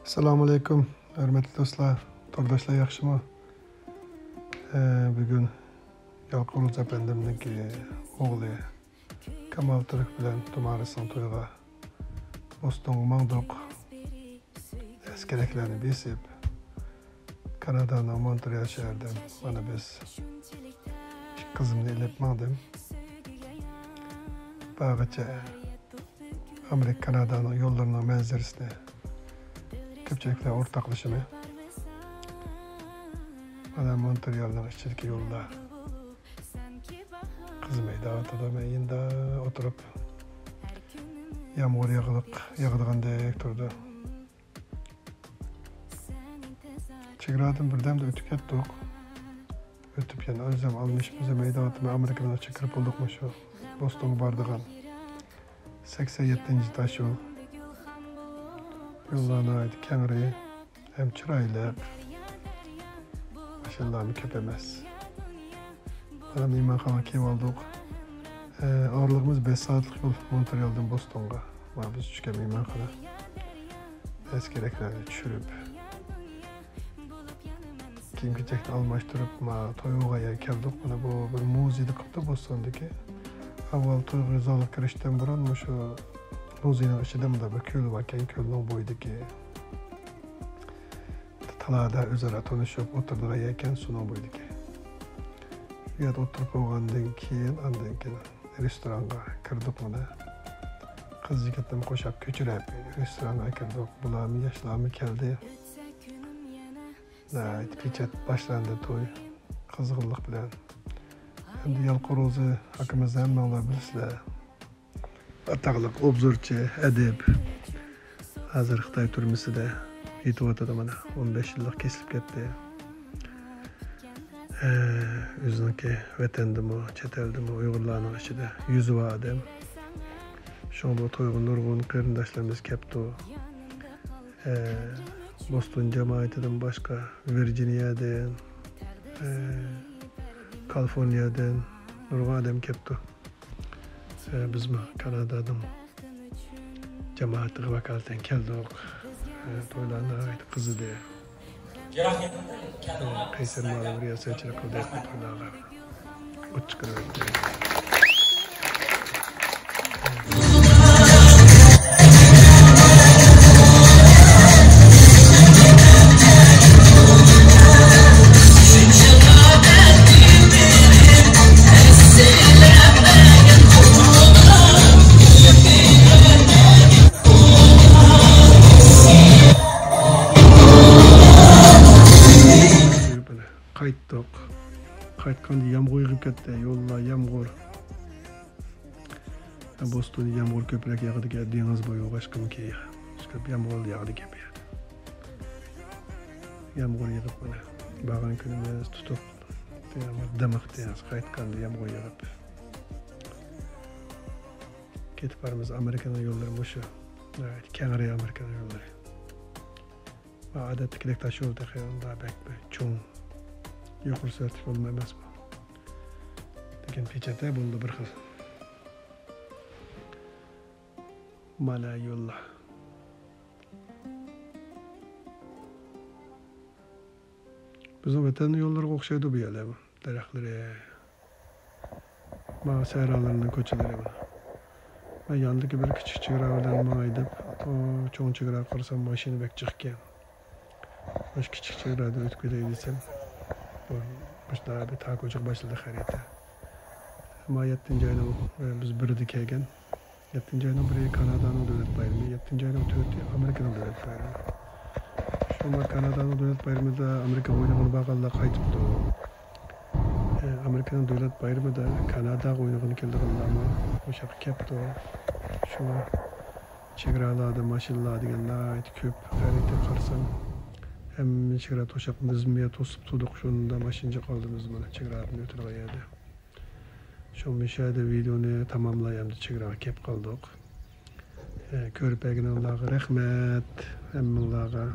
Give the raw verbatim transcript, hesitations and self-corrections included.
ئەسسالامۇئەلەيكۇم، ھۆرمەتلىك دوستلار، تورداشلار ياخشىمۇ؟ ئە، بۈگۈن يالقۇن روزى ئەپەندىمنىڭكى ئوغلى كامال تۈرك بىلەن تۇمارىسنىڭ تويىغا بوستونغا ماڭدۇق. ئەسكەرەكلەرنى بېسىپ، كانادانىڭ مونترېئال شەھىرىدىن مانا بىز ئىككى قىزىمنى ئېلىپ ماڭدىم. بارغىچە ئامېرىكا كانادانىڭ يوللىرىنىڭ مەنزىرىسىنى كۆپچىلىك بىلەن ئورتاقلىشىمەن. مانا مونترېئالنىڭ ئىچىدىكى يوللار. قىزىم ھەيدەۋاتىدۇ، مەن يېنىدا ئولتۇرۇپ يامغۇر ياغلىق، ياغىدىغاندەك تۇرىدۇ. چېگرادىن بىردەمدە ئۆتۈپ كەتتۇق. ئۆتۈپ يەنە ئۆزۈم ئالمىشىپ، ئۆزۈم ھەيدەۋاتىمەن. ئامېرىكىنىڭ ئىچىگە كىرىپ بولدۇقمۇ شۇ بوستونغا بارىدىغان سەكسەن يەتتىنچى تاش يول. يوللار ناھايىتى كەڭرى ھەم چىرايلىق. ماشىنىلارمۇ كۆپ ئەمەس. مانا مېھمانخانىغا كىرىۋالدۇق. ئە، ئارىلىقىمىز بەش سائەتلىك يول مونترېئالدىن بوستونغا. مانا بىز چۈشكەن مېھمانخانا. ئەسكەرەكلەرنى چۈشۈرۈپ، كىيىم-كېچەكنى ئالماشتۇرۇپ، مانا توي بولغان يەرگە كەلدۇق. مانا بۇ بىر مۇزېيدە قىپتۇ بوستوندىكى. ئاۋۋال توي زالىغا كىرىشتىن بۇرۇن مۇشۇ مۇزېينىڭ ئىچىدە مۇنداق بىر كۆل باركەن، كۆلنىڭ بويىدىكى تالادا ئۆزئارا تونۇشۇپ ئولتۇرىدىغان يەركەن، سۇنىڭ بويىدىكى. شۇ يەردە ئولتۇرۇپ بولغاندىن كېيىن، ئاندىن كېيىن رېستورانغا كىردۇق مانا. قىز يىگىتنىمۇ قوشاپ كۆچۈرۈپ رېستورانغا كىردۇق. بۇلارمۇ، ياشلارمۇ كەلدى. ناھايىتى پېچەت باشلاندى توي. قىزغىنلىق بىلەن. ئەمدى يالقۇن روزى ئاكىمىزنى ھەممىڭلار بىلىسىلەر. ئاتاقلىق ئوبزورچى، ئەدىب. ھازىر خىتاي تۈرمىسىدە يېتىۋاتىدۇ مانا. ئون بەش يىللىق كېسىلىپ كەتتى. ئە، ئۆزىنىڭكى ۋەتەندىمۇ، چەت ئەلدىمۇ، ئۇيغۇرلارنىڭ ئىچىدە يۈزى بار ئادەم. شۇڭا بۇ تويغا نۇرغۇن قېرىنداشلىرىمىز كەپتۇ. ئە، بوستون جامائىتىدىن باشقا، ۋىرجىنىيەدىن، ئە، كالىفورنىيەدىن نۇرغۇن ئادەم كەپتۇ. ئە، بىزمۇ كانادادىن جامائەتكە ۋاكالىتەن كەلدۇق. ئە، تويلار ناھايىتى قىزىدى. قەيسەر مۇئەللىم رىياسەتچىلىك قىلدى تويلارغا. ئوت چىقىرىۋەتتى. قايتتۇق. قايتقاندا يامغۇر يېغىپ كەتتى. يوللار يامغۇر. بوستوندا يامغۇر كۆپرەك ياغىدىكەن، دېڭىز بويى بولغاچقىمىكىن. كۆپ يامغۇر ياغىدىكەن بۇ يەردە. يامغۇر يېغىپ، مانا، بارغان كۈنىمىز تۇتۇق، دېڭىز دىمىق دېڭىز، قايتقاندا يامغۇر يېغىپ. كېتىپ بارىمىز. ئامېرىكىنىڭ يوللىرى مۇشۇ. ناھايىتى كەڭرى ئامېرىكىنىڭ يوللىرى. ئادەتتىكىدەك تاش يول تېخى، ئۇنداق بەك بىر چوڭ، يۇقىرى سۈرئەتلىك يولمۇ ئەمەس بۇ. لېكىن پېچەتە بولىدۇ بىر خىل. مانا يوللار. بىزنىڭ ۋەتەننىڭ يوللىرىغا ئوخشايدۇ بۇ يەرلەر. دەرەخلىرى، مانا سەھرالىرىنىڭ كوچىلىرى مانا. مەن ياندىكى بىر كىچىك چېگرا بىلەن ماڭاي دەپ، ئۇ چوڭ چېگراغا قارىسام، ماشىنا بەك جىق ئىكەن. مۇشۇ كىچىك چېگرادىن ئۆتۈپ كېتەي دېسەم، بۇ، مۇشۇنداق بىر تاكۇچىغا باشلىدى خەرىتە. ئەمما يەتتىنچى ئاينىڭ، ئە، بىز بىرىدە كەلگەن. يەتتىنچى ئاينىڭ بىرى كانادانىڭ دۆلەت بايرىمى، يەتتىنچى ئاينىڭ تۆتى ئامېرىكىنىڭ دۆلەت بايرىمى. شۇڭا كانادانىڭ دۆلەت بايرىمىدا ئامېرىكا ئوينىغىلى بارغانلار قايتىپتۇ. ئامېرىكىنىڭ دۆلەت بايرىمىدا كاناداغا ئوينىغىلى كېلىدىغانلارمۇ ئوشاققا كەپتۇ. شۇڭا چېگرالاردا ماشىنىلار دېگەن ناھايىتى كۆپ. خەرىتىگە قارىسام، ھەممە چېگرا توشاقلىرىنى بىزمۇ توسۇپ تۇردۇق. شۇنداق ماشىنا جىق قالدى بىز مانا چېگرادىن ئۆتىدىغان يەردە. شۇ مۇشۇ يەردە ۋىدېونى تاماملاي، ئەمدى چېگراغا كەپ قالدۇق. ئە، كۆرۈپ بەرگىنىڭلارغا رەھمەت، ھەممىڭلارغا.